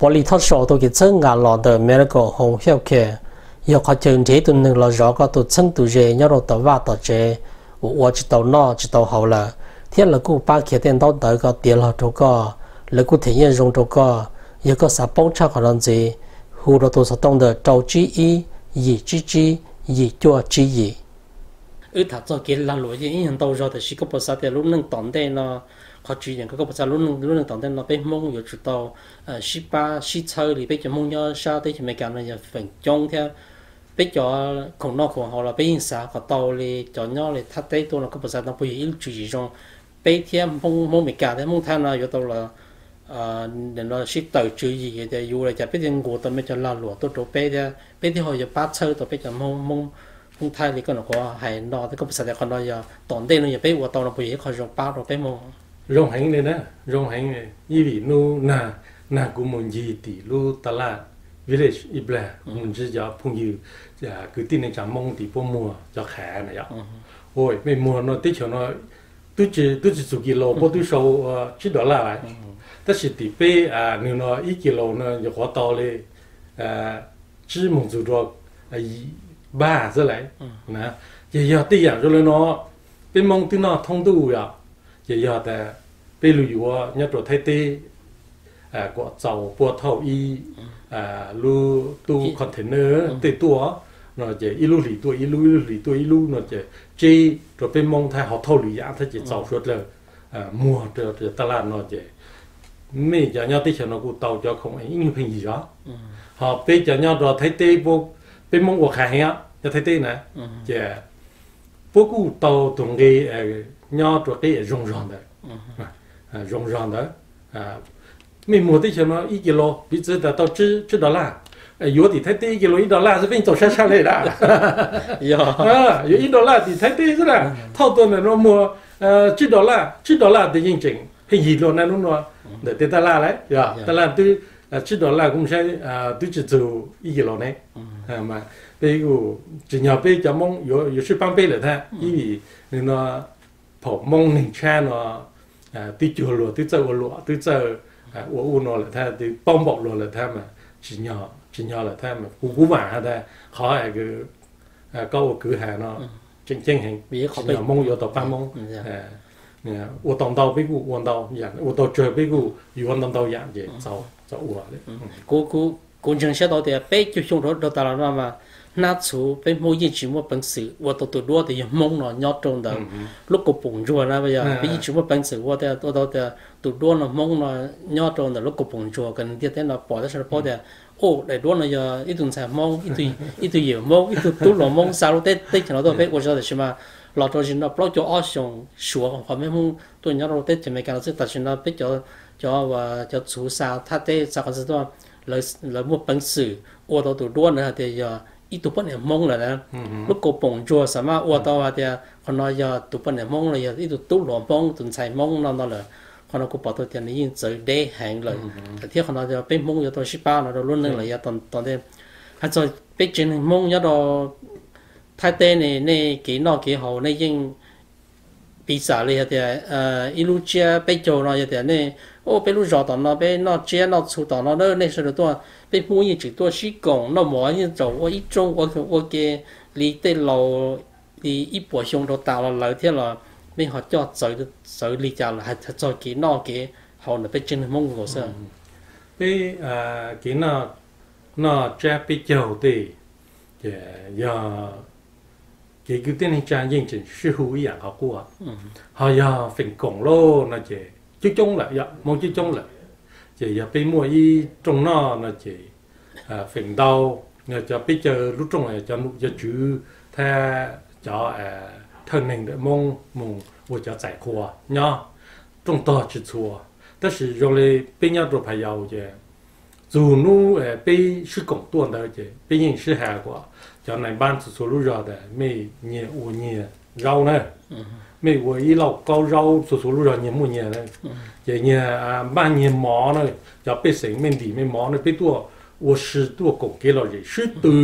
Pov Lis Thoj Sau tau kev txhawb nqa los ntawm Medical Home Health Care, yog qhov chaw nrhiav ib tug neeg los zov koj tus txheeb tus ze nyob rau tom vaj tom tsev uas ua tsis tau noj tsis tau haus lawm, thiab lawv kuj pab khiav tej ntaub ntawv kom tiav los rau koj. Lawv kuj them nyiaj zoo rau koj. Yog koj xav paub tshaj qhov no ntxiv, hu rau tus xov tooj ntawm rau tsib ib, yim tsib tsib, yim cuaj tsib yim. Wb tham txog kev lag luam yeej ib nyuag ntau zog, tiam sis koj puas xav tias lub neej tom ntej no, qhov tswv yim koj puas xav lub neej tom ntej no peb Hmoob yuav tsum tau sib pab sib txhawb li? Peb cov Hmoob nyob sab teb chaws Amelikas no yog feem coob thiab peb cov khoom noj khoom haus los peb yeej xav kom tau li cov nyob li Thaib teb tuaj no, koj puas xav no puas yog ib lub tswv yim zoo? Peb thiab Hmoob Amelikas thiab Hmoob Thaib no yuav tau los sib tawm tswv yim tias yus li cas peb thiaj nqus tau me cov lag luam tuaj rau peb thiab peb thiaj ho yuav pab txhawb tau peb cov Hmoob Hmoob Thaib li koj nyuam qhuav hais no. Koj puas xav tias qhov no yog tom ntej no yog peb ua tau no puas yog ib qho zoo pab rau peb Hmoob? Zoo heev li na, zoo heev li. Ib vim hnub nag, nag kuv mus ncig tim lub taj laj Village Ib Plag mus ntsib cov phooj ywg kwv tij neej tsa Hmoob tim Pab Muag cov qhav na yom. Ua mej muag no teb chaws no twb tsis txug kis laus, puab twb sau tsib dollar lawm, tab sis tim peb nws no ib kis laus no nyuam qhuav tau li tsib moog txug rua yim npag xwb lawm. Ces yog tej yaam zoo le no, peb Moob twb noj thoob ntuj yom, ces yog tas peb lug yuav nyob rua Thaib teb kuas txaus puab thauj ib lub tub container tej tuaj no ces ib lub hlis tuaj ib lub, ib lub hlis tuaj ib lub no ces tseb rua peb Moob Thaib ho thauj lwm yaam thiab ces txaus suav dlawg muag rua taj laj no ces mej cov nyob teb chaws no kuj tau cov khoom ib nyuag pheej yig os. Ho peb cov nyob rua Thaib teb, peb Moob ua qha heev nyob Thaib teb na, ces puab kuj tau tug nqe nyob rua qeb zoo zog ntawd, zoo zog ntawd. Mej muag teb chaws no ib kis laus piv txwv tas tau tsib dollar, yuav tim Thaib teb ib kis laus ib dollar xwb peb txaus sab sab le dab. Yuav ib dollar tim Thaib teb xwb na, thauj tuaj ntawm no muag tsib dollar, tsib dollar tes yeej tseem pheej yig dlua na lub no ntawm tej taj laj lawm. Taj laj twb tsib dollar kuv saib twb tsi txug ib kis laus ne. Peb kuj tsim nyog peb cov Moob yuav sib paab peb lawm thiab, ib vim nwg no phaum Moob neeg tshab no twb cuag luag, twb txawj ua luam, twb txawj ua ub no lawm thiab, twb paub npaum luag lawm thiab mas tsim nyog lawm thiab mas kuv, kuv vaam has tas qhov koj ua kwv has no tseem ceeb heev, tsim nyog Moob yuav tau paab Moob ua tau ntau peb kuj ua ntau yaam, ua tau tsawg peb kuj yuav ntau ntau yaam ces txaus ua. Kuv ntseeg sab tau tias peb caug xyoo rau tas los no mas hnab txhuv peb Hmoob yeej tsis muaj peev xwm ua tau tus duab tias yog Hmoob no nyob rau ntawm lub kaus poom ntsuag na, yog peb yeej tsis muaj peev xwm ua, ua tau tias tus duab no Hmoob no nyob rau ntawm lub kaus poom ntsuag kom neeg ntiaj teb no pom tab sis paub tias, o, daim duab no yog ib tug ntxhais Hmoob, ib tug yawm Hmoob, ib tug tub hluas Hmoob xa lub teb chaws no tuaj peb ua zog. Tab sis mas los rau zim no plaub caug ob xyoos suav qhov mej Hmoob tuaj nyob rau teb chaws Amelikas no xwb, tam sim no peb cov, cov txhuv xa thaj teb xa qhov ntxwg tuaj, lawv muaj peev xwm ua tau tus duab na hais tias yog ib tug poj niam Hmoob lawm na. Lub kaus poom ntsuag xam maj ua tau hais tias qhov no yog tus poj niam Hmoob los yog ib tug tub hluas Hmoob, tus ntxhais Hmoob no no lawm. Qhov no kuv pom tau tias nws yeej txawv deb heev lawm, thiab qhov no peb Hmoob yuav tau sib pab no rau lub neej los yog tom ntej. Hais txog peb tsev neeg Hmoob nyob rau Thaib teb ne, nej kev noj kev haus nej yeej piv xam li hais tias ib lub tsiab peb caug no yog tias nej, o, peb lub zos tom no peb noj tsiab noj txhuv tom no na, nej sawv daws tuaj, peb Hmoob yeej tseem tuaj sib koom noj mov, yeej tseem ua ib rooj ua ke li tej laus li ib puas xyoo rau tas los lawm thiab los nej ho coj txawv li cas los hais txog kev noj kev haus ntawm peb tsev neeg Hmoob nkaus xwb? Peb kev noj tsiab peb caug tej ces yog kev kwv tij neej tsa yeej tseem sib hu ib yam qhov quaj, ho yog feem koom lauj no ces coob coob lawm, yog Hmoob coob coob lawm. Ces yog peb muaj ib rooj noj no ces feem ntau yog cov peb caug lub rooj, cov num cov tswv thiab cov thawj neeg ntawm Hmoob mus ua cov txais qhua nyob, rooj tog tsis txhua. Tab sis zoo li peb nyob rau Pha Yau ces txug hnub peb sib koom tuaj ntawd ces peb yeej sib has kom cov nais npab txhua txhua lub zog tas mej nyias ua nyias zaub na, mej ua ib lauj kaub zaub txhua txhua lub zog nyias muaj nyias na. Ces nyias npaj nyias mov na, cov pej xeem mej ntim mej mov na, peb tuaj ua si tuaj koom kev lom zem sib tw,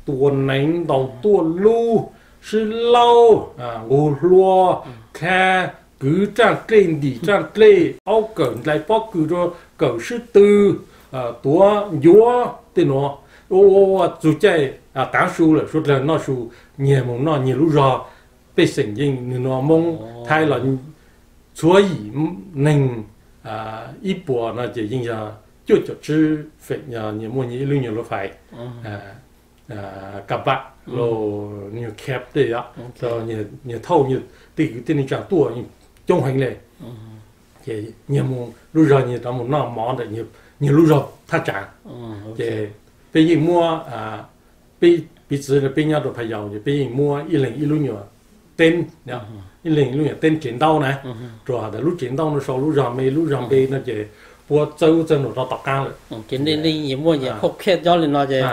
tua neev ntaus tuaj lub, sib laub, nqug hlua, khab, kwv raj dlej ntim raj dlej, aub kawm nplais pob kws rau kawm sib tw, tuav ncuav tej nuav, ua ua ua txug caij qaav su lawm, suav dlawg noj su, nyias moog noj nyias lub zog. Pej xeem yeej nwg nuav Moob Thaib los txhua yim neeg ib puas no ces yeej yog cuaj caum tsib feem yog nyias muaj nyias ib lub nyuas lub fais, ka pam los nyuag kheb tej, nyias thauj tej kwv tij neej tsaa tuaj coob heev le. Ces nyias moog lub zog nyias rov moog noj mov ntawm nyias lub zog thaj tsam. Ces peb yeej muab, peb piv txwv peb nyob rau Pha Yau ces peb yeej muab ib leeg ib lub nyuas teeb, ib leeg ib lub nyuas teeb tsev ntaub na, rua has tas lub tsev ntaub no sau lub zog me, lub zog npe no ces puab txawb ub txawb nuav rau tom qaab lawm. Ces nej yeej muaj nyias khauj khej nyob li no ces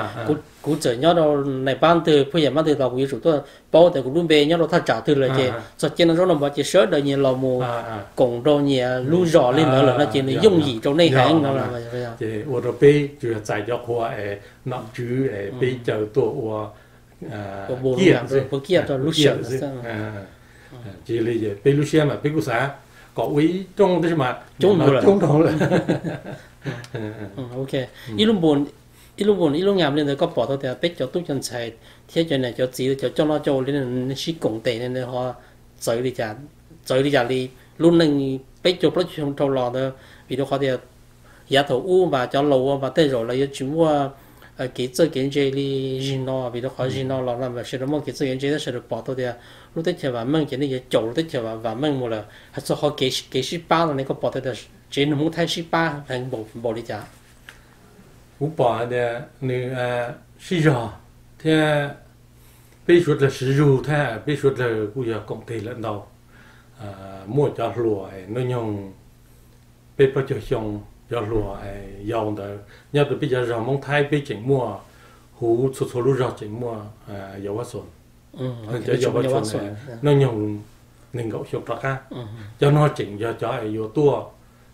kuv txawm nyob rau neeg paab twg, phuj yam paab twg los kuv yuav tsum tuaj paub tas kuv lub npe nyob rau thaj tsam twg lawm ces txog caij no zaub no mov ces sawv daws nyias los mus koom rau nyias lub zog li ntawd lawm no ces nws yooj yim rau nej heev no. Ces ua rau peb tsuas yog txais cov qhua es nom tswv es peb caw tuaj ua kiaj, ua kiaj rau lub sij hawm. Tsis li peb lub siab mas peb kuj xav kom ua ib rooj tab sis mas coob dhau lawm. Ib lub npun ib lub nyam li ntawd koj pom tau tias peb cov tub cov ntxhais thiab cov niam cov txiv cov coj noj coj ua li nej sib koom tes ne ho txawv li cas, txawv li cas li lub neej peb caug plaub caug xyoo dhau los ntawd? Vim rau qhov tias yav thaum ub mas cov laus ua mas tej zaum lawv yuav tsis muaj kev txawj kev ntse li zim no, vim rau qhov zim no los sawv daws muaj kev txawj kev ntse thiab sawv daws pom tau tias lub teb chaws vam meej ces nej yuav caum lub teb chaws vam meej mus lawm. Hais txog qhov kev sib pab no ne koj pom tau tias tsev neeg Hmoob Thaib sib pab heev npaum li cas? Kuv pom hais tias nws sib zog thiab peb suav dlawg siv zug thiab peb suav dlawg kuj yog koom tes lawm ntau. Muaj cov hluas hnub nyoog peb plaub caug xyoo, cov hluas yau ntawd nyob rau peb cov zog Hmoob Thaib peb tseem muaj, huv txhua txhua lub zog tseem muaj yau vaj xoom. Cov yau vaj xoom hnub nyoog nees nkaum xyoo rov qab. Cov no tseem yog cov yuav tuaj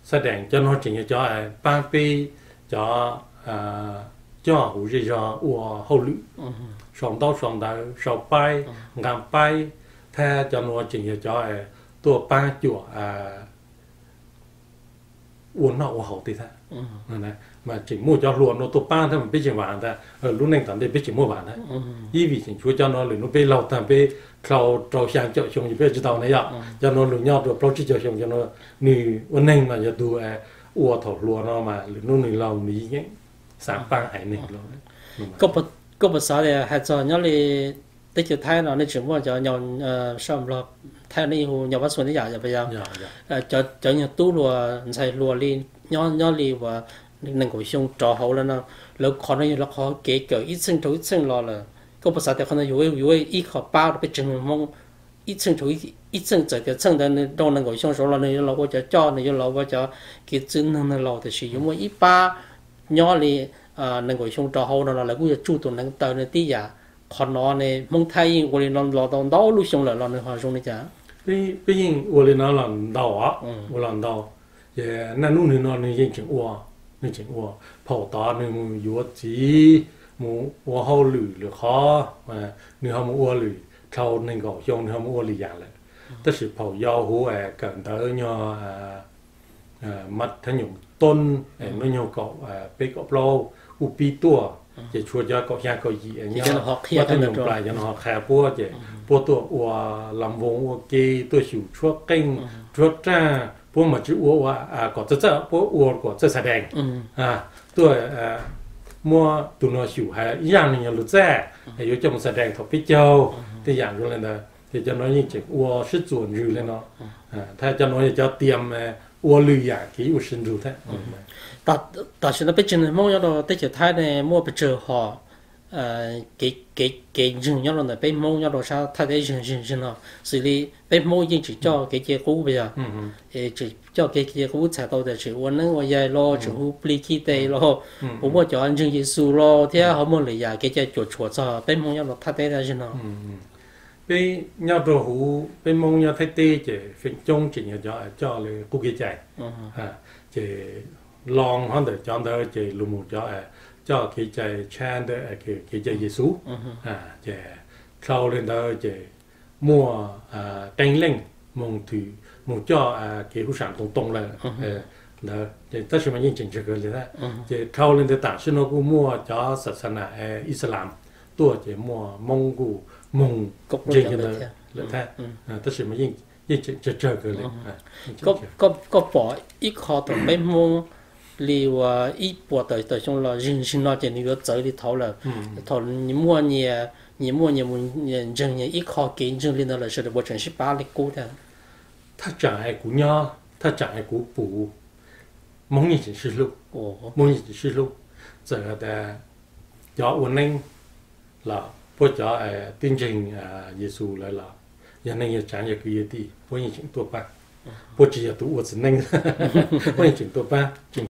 xab dees, cov no tseem yog cov paab peb cov coj huv zej zog ua hauj lwm, sau ntaub sau ntawv, sau paib, nqaa paib, thiab cov nuav tseem yog cov tuaj paab cuam ua noj ua haus tej thiab. Mas tseem muaj cov hluas nuav tuaj paab thiab mas peb tseem vaam tas lub neej tom ntej peb tseem muaj vaam thiab. Ib vim tseem tshuav cov nuav lwm hnub peb laug tag peb dlhau rau xyaa caum xyoo ces peb tsis tau na yog cov nuav lug nyob rau plaub tsib caug xyoo, cov nuav nws ua neeg mas yog tug ua thaum hluas no mas lwm hnub nws laug nws yeej xaav paab haiv neeg. Koj puas xav tias hais txog nyob li teb chaws Thaib no nej tseem muaj cov sab Nplog Thaib nej hu nyuag vaj xoom ib yam, cov nyuag tub hluas ntxhais hluas li nyob li uas nees nkaum xyoo rov hauv lawm no, lawv qhov no yog lawv qhov kev kawm ib txheej rau ib txheej los lawm. Koj puas xav tias qhov no yuav ua ib qho pab rau peb tsev neeg Hmoob ib txheej rau ib txheej, txawm tias txheej ntawd nws rau nees nkaum xyoo saud los nws yuav los ua cov coj, nws yuav los ua cov kev txwj neeg neeg laus, tiam sis yuav muaj ib pab nyob li nees nkaum xyoo rov hauv no los lawv kuj yuav tsuj tus neev taw ne tib yam. Qhov no ne Hmoob Thaib yeej ua li no los tau ntau lub xyoo lawm los nws ho zoo li cas? Peb yeej ua li no los ntau, ua los ntau. Ces naj nub nwg no nwg yeej tseem ua, nwg tseem ua. Phaum tod nwg mus yuav txiv, mus ua hauj lwm lwm qhov, nwg ho mus ua lwm, dlhau nees nkaum xyoo nwg ho mus ua lwm yam lawm. Tab sis phaum yau huv kawm ntawv nyuag mas thab nyoom toob, hnub nyoog kaum peb kaum plaub kuj pib tuaj, ces tshuav cov kaum xyaa kaum yim nyob, mas thab nyoom plas cov no ho qha puab ces puab tuaj ua lam voos ua ke, tuaj xyum tshuab qeej tshuab raaj, puab mas tsi ua ua kom txawj txawj, puab ua kom txawj xa dees. Tuaj muab tug no xyum hais ib zaj nwg nyuag lug txaj, yuav coj mus xa dees thaum peb caug, tej yam zoo le ntawd. Ces cov no yeej tseem ua sib txuas ntswg le no, thiab cov no yog cov tiam ua lwm yam kev ua sib ntswg thiab. Tam sim no peb tsev neeg Hmoob nyob rau teb chaws Thaib ne muaj pes tsawg hom kev ntseeg nyob rau ntawm peb Hmoob nyob rau sab Thaib teb zeeg zeeg no, xws li peb Hmoob yeej tseem coj kev cai qub puas yog? Tseem coj kev cai qub txhais tau tias tseem ua neeb ua yaig los, tseem hu plig khij tes los, puas muaj cov ntseeg Yexus los thiab ho muaj lwm yam kev cai cuam tshuam txog peb Hmoob nyob rau Thaib teb zeeg no? Peb nyob rau huv peb Hmoob nyob Thaib teb ces feem coob tseem yog cov coj li qub kev cai, ces loo hov ntawm cov ntawd ces lug mus cov coj kev cai tshab ntawm kev cai Yexus, ces dlhau li ntawd ces muaj qee leej moog thwm mus coj kev huv sam too too lawm, ntawd, ces tab sis mas yeej tseem tsawg kawg li thiab. Ces dhau li ntawd tam sim no kuj muaj cov xa xa na Islam tuaj, ces muaj Hmoob kuj moog ntseeg li ntawd lawm thiab. Tab sis mas yeej tseem tsawg tsawg kawg li. Koj pom ib qho thaum peb Hmoob li uas ib puas tawm tawm xyoo los zig zig no ces nws yuav txawv li thaud lawm. Thaum nyias muaj nyias, nyias muaj nyias mus ntseeg nyias ib qho kev ntseeg li ntawd lawm, sawv daws puas tseem sib pab li qub thiab? Thaj tsam es kuv nyob, thaj tsam es kuv pum, Hmoob yeej tseem sib hlub, Hmoob yeej tseem sib hlub. Txawm tias cov ua neeb los puab cov tib ntseeg Yexus lawm los, yog neeg yog tsaav yog kwv yog tij puab yeej tseem tuaj pab. Puab tsis yog tus ua txiv neej, puab yeej tseem tuaj pab.